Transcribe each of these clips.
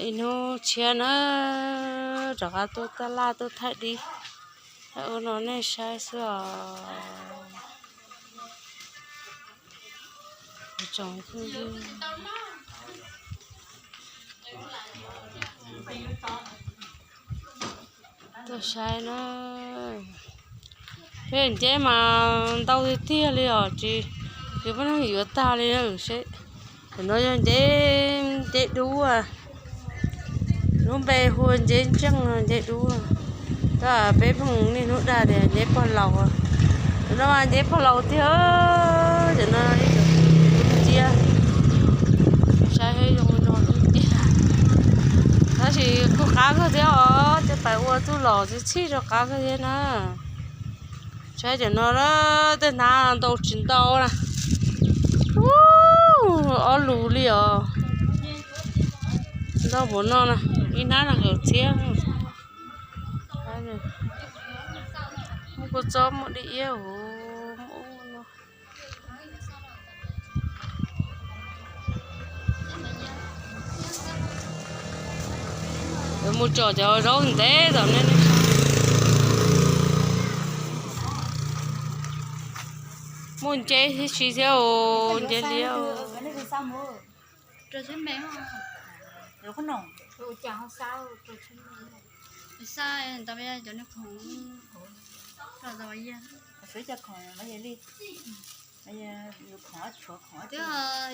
Ib hnub tshiab na, rov qab tuaj taj laj tuaj thaij dib, thaij ua no nej saib xwb os. Tsoom phooj ywg tuaj saib na. Peb nceb mas ntau tiag tiag li os, tsis, tsis muaj neeg yuav tag li na. Tam no yog nceb, nceb dub, lub npe hu nceb ntseej, nceb dub. Tab peb pheej niaj hnub dag tias nceb pog laus. Tam no mas nceb pog laus tiag, tam no ib co nciab, saib zoo no lub nciab. Tab sis kuj qab kawg thiab os, tej pais ua txuj lom txhij txhij rau qab kawg thiab na. Saib cov no, tej hnab ntau tsis ntau na. Ub, ob lus li os. Ntau npaum no na, ib hnab nees nkaum txhiab. Muaj kua txob, muaj dib iab, muaj ub no. Yuav mus tsom cov zaub ntev tom nej. Muaj nceb thiab si thiab os, nceb liab.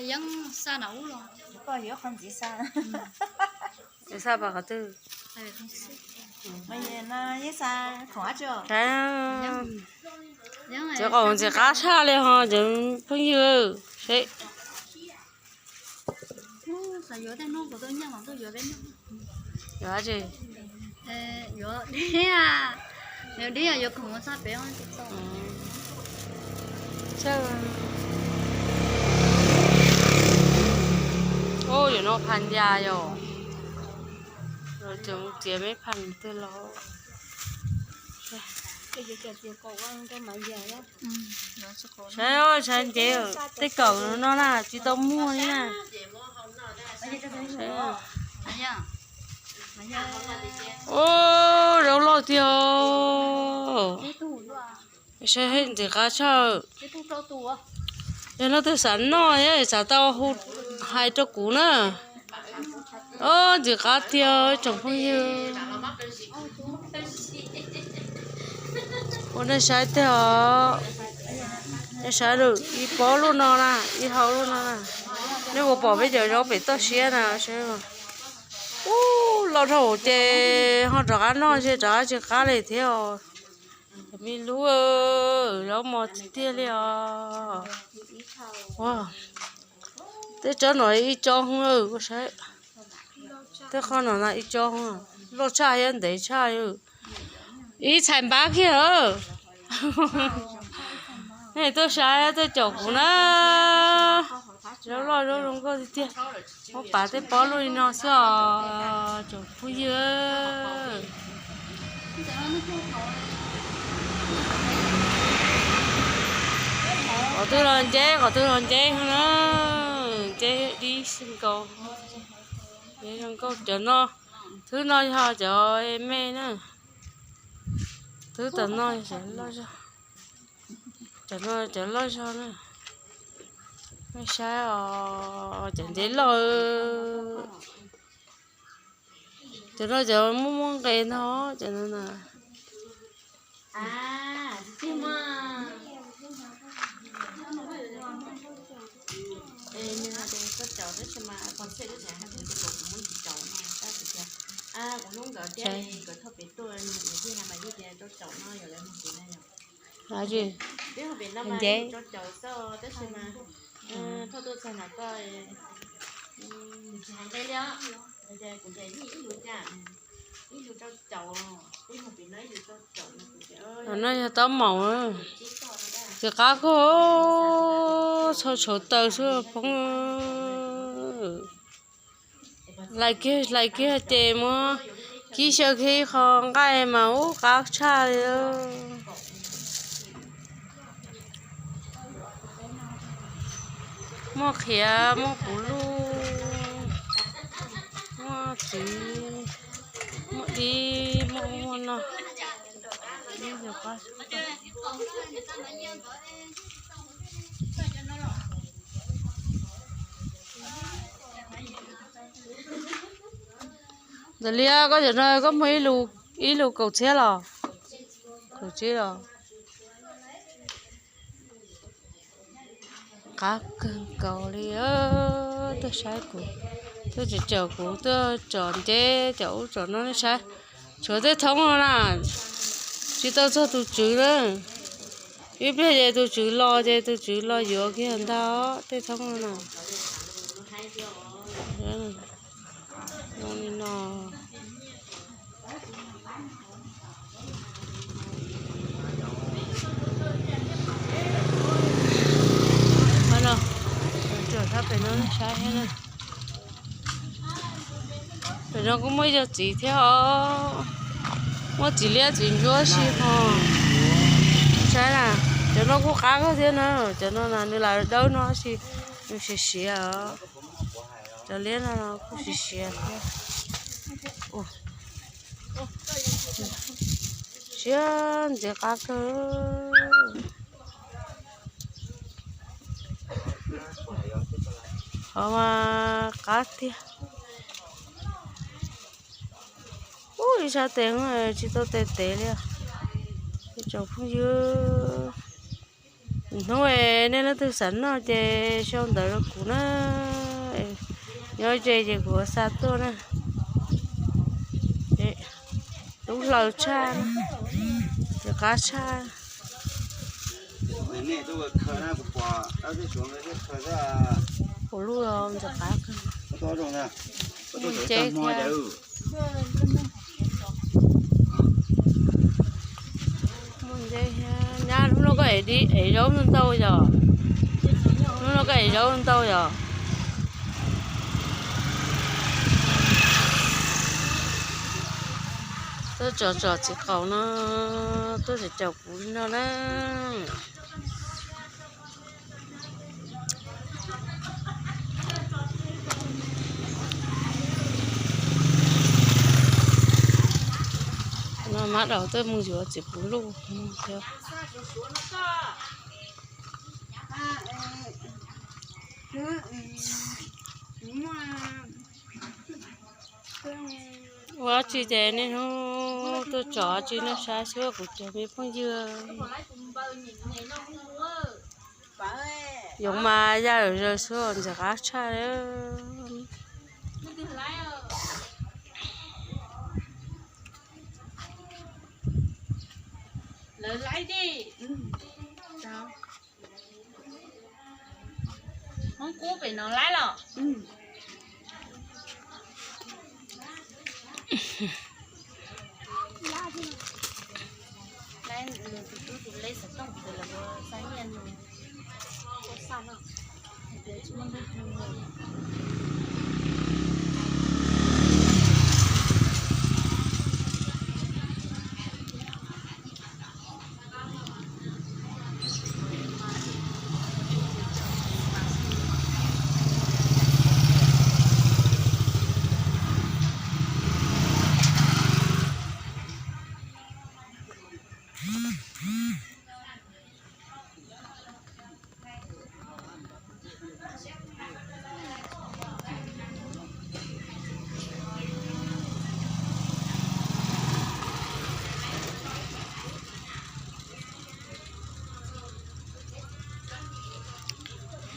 Yeeb xa na ub los. Xa pas qhov twg? Tsev qaum ntxim qab tshaj li ho cov phooj ywg. Yuav dab tsi? Ub, yuav no phas ncas yom. Txiav me phas twg los. Saib, saib nceb tej kawm no na tsis tau muag li na. Ub, zaub loj tiag. Saib ntxim qab tshaj. Yog leej twg xav noj, xav tau hu hais rau kuv na. Ob, ntxim qab tiag tsoom phooj ywg. Ua nej saib tiag os. Nej saib lawm, ib pob luaj no na, ib hau luaj no na. Nej puas pom peb cov zaub pem toj siab na? Ub, loj dhau ces ho rov qab noj ces rov qab tsis qab li thiab os. Me lub, zaub mos tiag tiag li os. Ua, tej tsob no ib co hwv, saib. Tej qhov no na ib co hwv, loj tshaj thiab ntev tshaj. Ib txhais npab kiag. Nej tuaj saib tuaj caum kuv na. Zaub loj zaub zoo nkauj tiag tiag. Muab pav tej pob luaj li no xwb os tsoom phooj ywg. Qhov twg los nceb, qhov twg los nceb na. Nceb dib si nkaus. Nceb zoo nkauj cov no. Thwb no yog cov me na. Thwb tom no cov loj zog. Cov no cov loj zog na. Nej saib os, cov nceb loj. Cov no cov muaj muaj nqe no, cov no na. Nceb. No yog taub maum, ntxim qab kawg, txhua tshauv taws xwb poob. Hlais kiag hlais kiag ces muab kib xyaw kiag ib qho nqaij mas ub qab tshaj li. Muaj qhiav, muaj puv luj, muaj Txiv muaj dib muaj ub muaj no. Ntawm Liab, koj cov no koj muag ib lus kaum txhiab los? Kaum tsib los? Qab kawg nkaus li. Tuaj saib kuv, tuaj caum kuv, tuaj tsom nceb tsom ub tsom no nej saib. Tshuav tej thoob no na, tsis tau txog tus tswv na. Ib pliag ces tus tswv los ces tus tswv los yuav kiag ntag tej thoob no na. Zoo li no. Pem no nej saib thiab na. Pem no kuj muaj ib co txiv thiab os. Muaj txiv liab txiv ntsuab si ho. Saib na, cov no kuj qab kawg thiab na. Cov no na nws lam dawb no si, nws siav siav os. Cov liab no kuj siav siav thiab. Siab ntxiv qab kawg. Qhov mas qab tiag. Ub, ib sab tes tsis tau tes tev li. Ib tsoom phooj ywg, hnub nej leej twg xav noj ces sau ntawv rau kuv na. Nyob ze ces kuv xa tuaj na. Tub hlaws tshaj, ntxim qab tshaj. Kuv lub ntxim qab, nceb thiab. Nyab, hnub no koj ev zaub ntau yom? Hnub no koj ev zaub ntau yom? Tuaj tsom tsom txiv qaub no, tuaj tsom caum kuv li no na. No mab daus tuaj mus yuav txiv puv luj thiab. Ua dab tsi ces niaj hnub tuaj tsom dab tsi nej saib xwb kuv cov me phooj ywg. Yoov mas yaj zawm zaws xwb ntxim qab tshaj. Hmoob Kub pem no laib los?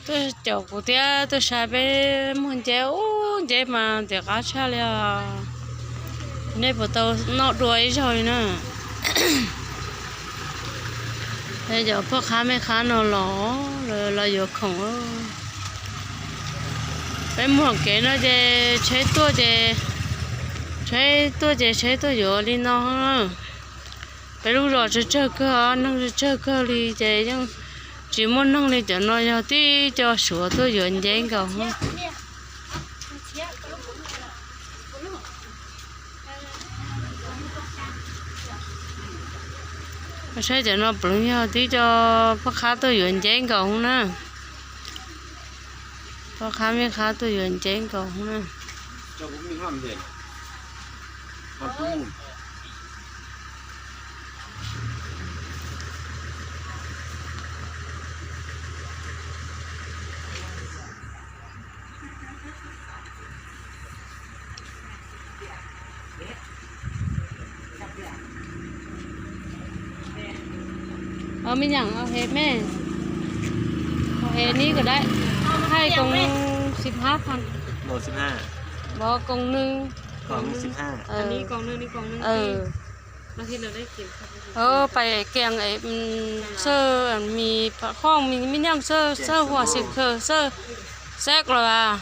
Tuaj caum kuv thiab tuaj saib peb muag nceb. Ub, nceb mas ntxim qab tshaj li os. Nej puas tau noj dua ib zaug li na? Cov poj qab mej qab no los, los yuav khoom. Peb muag kev no ces tsheb tuaj ces, tsheb tuaj ces tsheb tuaj yuav li no. Peb lub zos tsawg tsawg kawg, neeg tsawg tsawg kawg li ces yeej tsis muaj neeg li. Cov no yog tib co Suav tuaj yuav nceb nkaus. Saib cov no pleev yog tib co poj qab tuaj yuav nceb nkaus na. Poj qab mej qab tuaj yuav nceb nkaus na. Ờ, mi nyanm hauv hev me. Hauv hev ni kuj dai. Hai còng xib hab phan. Còng xib hab. Bov còng nws. Còng xib hab. Ờ. Ờ, pais kiag es xawb mis pha khooj mis mi nyanm xawb xawb huam xim khawm xawb seb los as.